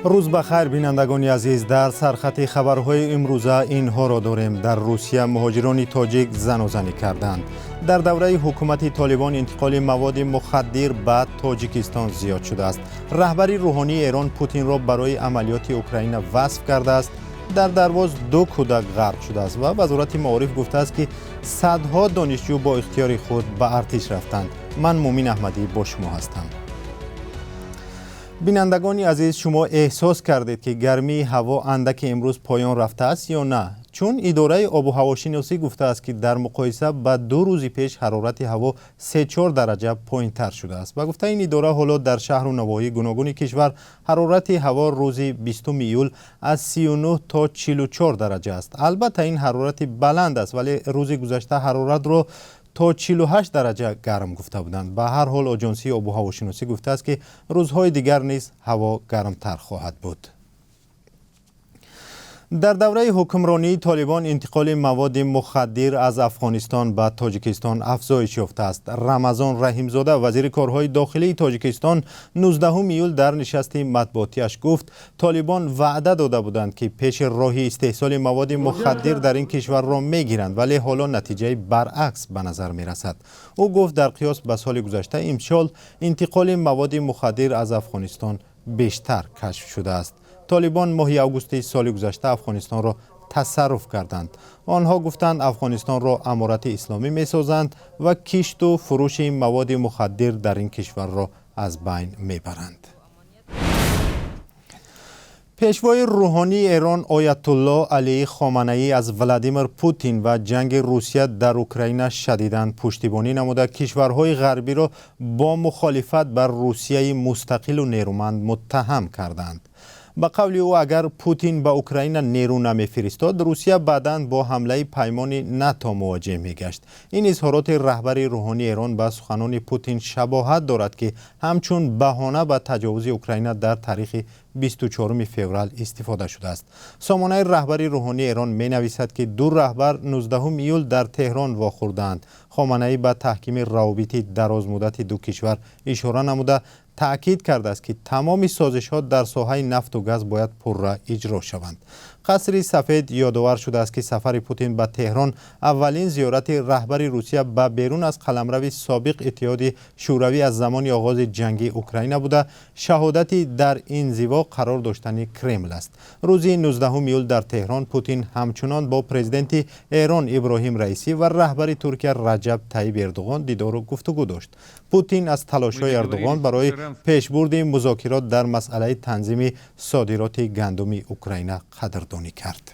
Рӯз ба хайр, бинандагони азиз. Дар сархати хабарҳои имрӯза инҳоро дорем: дар Русия муҳоҷирони тоҷик занозанӣ карданд, дар давраи ҳукумати Толибон интиқоли маводи мухаддир ба Тоҷикистон зиёд шудааст, раҳбари рӯҳонии Эрон Путинро барои амалиёти Украина васф кардааст, дар Дарвоз ду кӯдак ғарқ шудааст ва Вазорати маориф гуфтааст, ки садҳо донишҷӯ бо ихтиёри худ ба артиш рафтанд. Ман Мумин Аҳмадӣ бо шумо ҳастам. Бинандагони азиз, шумо эҳсос кардед, ки гармии ҳаво андаке имрӯз поён рафтааст ё на? Чун идораи обу ҳавошиносӣ гуфтааст, ки дар муқоиса ба 2 рӯзи пеш ҳарорати ҳаво 3-4 дараҷа поинтар шудааст. Ба гуфтаи ин идора, ҳоло дар шаҳру навоҳии гуногуни кишвар ҳарорати ҳаво рӯзи 20 июл аз 39 то 44 дараҷа аст. Албатта, ин ҳарорати баланд аст, вале рӯзи гузашта ҳароратро то 48 дараҷа гарм гуфта буданд. Ба ҳар ҳол, оҷонсии обу ҳавошиносӣ гуфтааст, ки рӯзҳои дигар низ ҳаво гармтар хоҳад буд. Дар давраи ҳукмронии Толибон интиқоли маводи мухаддир аз Афғонистон ба Тоҷикистон афзоиш ёфтааст. Рамазон Раҳимзода, вазири корҳои дохилии Тоҷикистон, 19 июл дар нишасти матбуотиаш гуфт, Толибон ваъда дода буданд, ки пеши роҳи истеҳсоли маводи мухаддир дар ин кишварро мегиранд, вале ҳоло натиҷаи баръакс ба назар мерасад. Ӯ гуфт, дар қиёс ба соли гузашта имсол интиқоли маводи мухаддир аз Афғонистон бештар кашф шудааст. Толибон моҳи августи соли гузашта Афғонистонро тасарруф карданд. Онҳо гуфтанд, Афғонистонро аморати исломӣ месозанд ва кишту фурӯши маводи мухаддир дар ин кишварро аз байн мебаранд. Пешвои рӯҳонии Эрон, Оятулло Алӣ Хоманаӣ, аз Владимир Путин ва ҷанги Русия дар Украина шадидан пуштибонӣ намуда, кишварҳои ғарбиро бо мухолифат бар Русияи мустақилу нерӯманд муттаҳам карданд. Ба қавли ӯ, агар Путин ба Украина нерӯ намефиристод, Русия баъдан бо ҳамлаи паймони НАТО мувоҷеҳ мегашт. Ин изҳороти раҳбари рӯҳонии Эрон ба суханони Путин шабоҳат дорад, ки ҳамчун баҳона ба таҷовузи Украина дар таърихи 24 феврал истифода шудааст. Сомонаи раҳбари рӯҳонии Эрон менависад, ки ду раҳбар 19 июл дар Теҳрон вохӯрдаанд. Хоманаӣ ба таҳкими равобити дарозмуддати ду кишвар ишора намуда, таъкид кардааст, ки тамоми созишҳо дар соҳаи нафту газ бояд пурра иҷро шаванд. Қасри Сафед ёдовар шудааст, ки сафари Путин ба Теҳрон аввалин зиёрати раҳбари Русия ба берун аз қаламрави собиқ Иттиҳоди Шӯравӣ аз замони оғози ҷанги Украина буда, шаҳодати дар инзиво қарор доштани Кремл аст. Рӯзи 19 июл дар Теҳрон Путин ҳамчунон бо президенти Эрон Иброҳим Раисӣ ва раҳбари Туркия Раҷаб Таиб Эрдуғон дидору гуфтугӯ дошт. Путин аз талошҳои Эрдуғон барои пешбурди музокирот дар масъалаи танзими содироти гандуми Украина қадрдонӣ кард.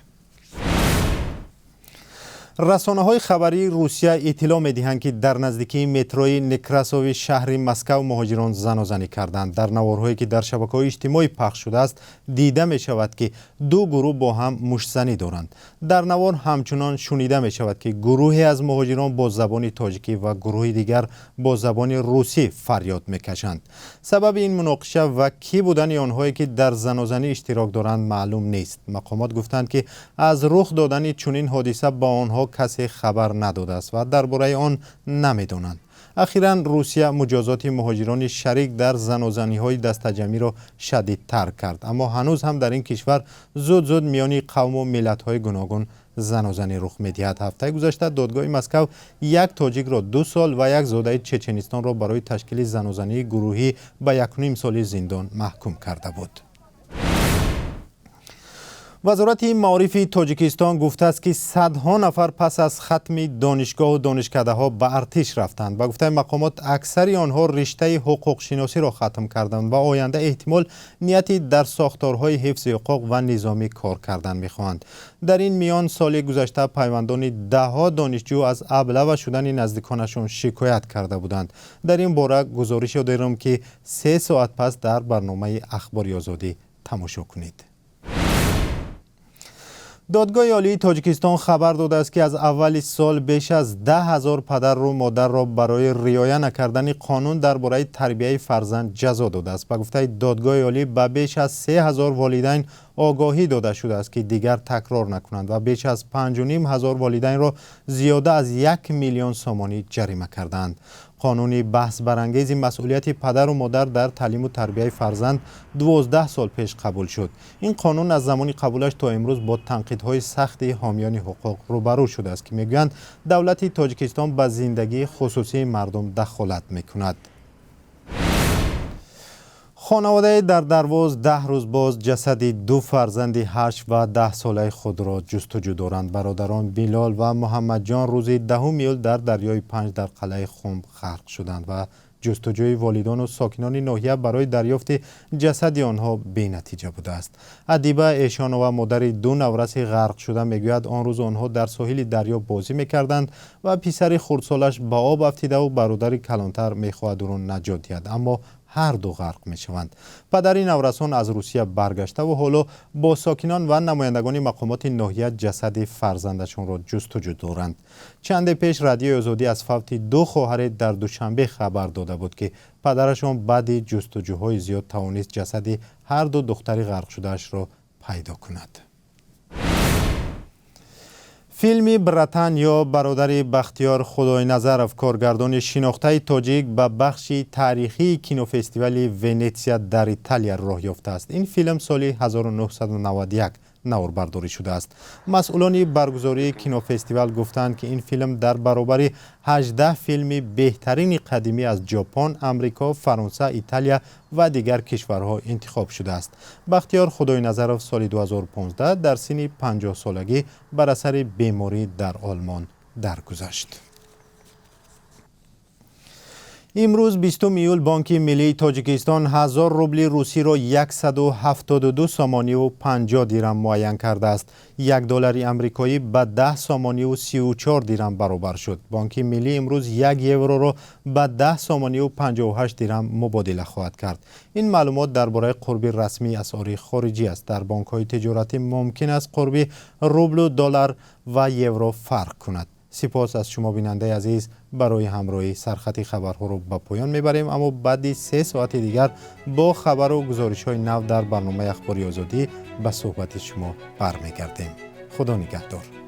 Расонаҳои хабарии Русия иттилоъ медиҳанд, ки дар наздикии метрои Некрасови шаҳри Москав муҳоҷирон занозанӣ карданд. Дар наворҳое, ки дар шабакаҳои иҷтимоӣ пахш шудааст, дида мешавад, ки ду гурӯҳ бо ҳам муштзанӣ доранд. Дар навор ҳамчунон шунида мешавад, ки гурӯҳе аз муҳоҷирон бо забони тоҷикӣ ва гурӯҳи дигар бо забони русӣ фарёд мекашанд. Сабаби ин муноқиша ва кӣ будани онҳое, ки дар занозанӣ иштирок доранд, маълум нест. Мақомот гуфтанд, ки аз рух додани чунин ҳодиса ба онҳо касе хабар надодааст ва дар бораи он намедонанд. Ахиран Русия муҷозоти муҳоҷирони шарик дар занозаниҳои дастаҷамъиро шадидтар кард, аммо ҳанӯз ҳам дар ин кишвар зуд-зуд миёни қавму миллатҳои гуногун занозанӣ рух медиҳад. Ҳафтаи гузашта додгоҳи Москав як тоҷикро 2 сол ва як зодаи Чеченистонро барои ташкили занозании гурӯҳӣ ба 1,5 соли зиндон маҳкум карда буд. Вазорати маорифи Тоҷикистон гуфтааст, ки садҳо нафар пас аз хатми донишгоҳу донишкадаҳо ба артиш рафтанд. Ба гуфтаи мақомот, аксари онҳо риштаи ҳуқуқшиносиро хатм карданд ва оянда эҳтимол нияти дар сохторҳои ҳифзи ҳуқуқ ва низомӣ кор кардан мехоҳанд. Дар ин миён соли гузашта пайвандони даҳҳо донишҷӯ аз аблава шудани наздиконашон шикоят карда буданд. Дар ин бора гузорише дорем, ки 3 соат пас дар барномаи Ахбори Озодӣ тамошо кунед. Додгоҳи Олии Тоҷикистон хабар додааст, ки аз аввали сол беш аз 10 000 падару модарро барои риоя накардани қонун дар бораи тарбияи фарзанд ҷазо додааст. Ба гуфтаи Додгоҳи Олӣ, ба беш аз 3000 волидайн Огоҳӣ дода шудааст, ки дигар такрор накунанд ва беш аз 5500 волидайнро зиёда аз 1 миллион сомонӣ ҷарима кардаанд. Қонуни баҳсбарангези масъулияти падару модар дар таълиму тарбияи фарзанд 12 сол пеш қабул шуд. Ин қонун аз замони қабулаш то имрӯз бо танқидҳои сахти ҳомиёни ҳуқуқ рӯбарӯ шудааст, ки мегӯянд давлати Тоҷикистон ба зиндагии хусусии мардум дахолат мекунад. Хонаводае дар Дарвоз 10 рӯз боз ҷасади ду фарзанди 8 ва 10 солаи худро ҷустуҷӯ доранд. Бародарон Билол ва Муҳаммадҷон рӯзи 10 июл дар дарёи Панҷ дар қалъаи Хумб ғарқ шуданд ва ҷустуҷӯи волидону сокинони ноҳия барои дарёфти ҷасади онҳо бенатиҷа будааст. Адиба Эшонова, модари ду навраси ғарқшуда, мегӯяд, он рӯз онҳо дар соҳили дарё бозӣ мекарданд ва писари хурдсолаш ба об афтидаву бародари калонтар мехоҳад ӯро наҷот диҳад, аммо ҳар ду ғарқ мешаванд. Падари наврасон аз Русия баргаштаву ҳоло бо сокинон ва намояндагони мақомоти ноҳия ҷасади фарзандашонро ҷустуҷӯ доранд. Чанде пеш Радиои Озодӣ аз фавти ду хоҳаре дар Душанбе хабар дода буд, ки падарашон баъди ҷустуҷӯҳои зиёд тавонист ҷасади ҳар ду духтари ғарқшудаашро пайдо кунад. Филми «Братан» ё «Бародари» Бахтиёр Худойназаров, коргардони шинохтаи тоҷик, ба бахши таърихии кинофестивали Венетсия дар Италия роҳ ёфтааст. Ин филм соли 1991 наворбардорӣ шудааст. Масъулони баргузории кинофестивал гуфтанд, ки ин филм дар баробари 18 филми беҳтарини қадимӣ аз Ҷопон, Амрико, Фаронса, Италия ва дигар кишварҳо интихоб шудааст. Бахтиёр Худойназаров соли 2015 дар синни 50 солагӣ бар асари беморӣ дар Олмон даргузашт. Имрӯз, 20 июл, Бонки миллии Тоҷикистон 1000 рубли русиро 172 сомониву 50 дирам муайян кардааст. 1 доллари амрикоӣ ба 10 сомониву 34 дирам баробар шуд. Бонки миллӣ имрӯз 1 евроро ба 10 сомониву 58 дирам мубодила хоҳад кард. Ин маълумот дар бораи қурби расмии асъори хориҷӣ аст. Дар бонкҳои тиҷоратӣ мумкин аст қурби рублу доллар ва евро фарқ кунад. Сипос аз шумо, бинандаи азиз, барои ҳамроҳӣ. Сархати хабарҳоро ба поён мебарем, аммо баъди 3 соати дигар бо хабару гузоришҳои нав дар барномаи Ахбори Озодӣ ба суҳбати шумо бармегардем. Худо нигаҳдор.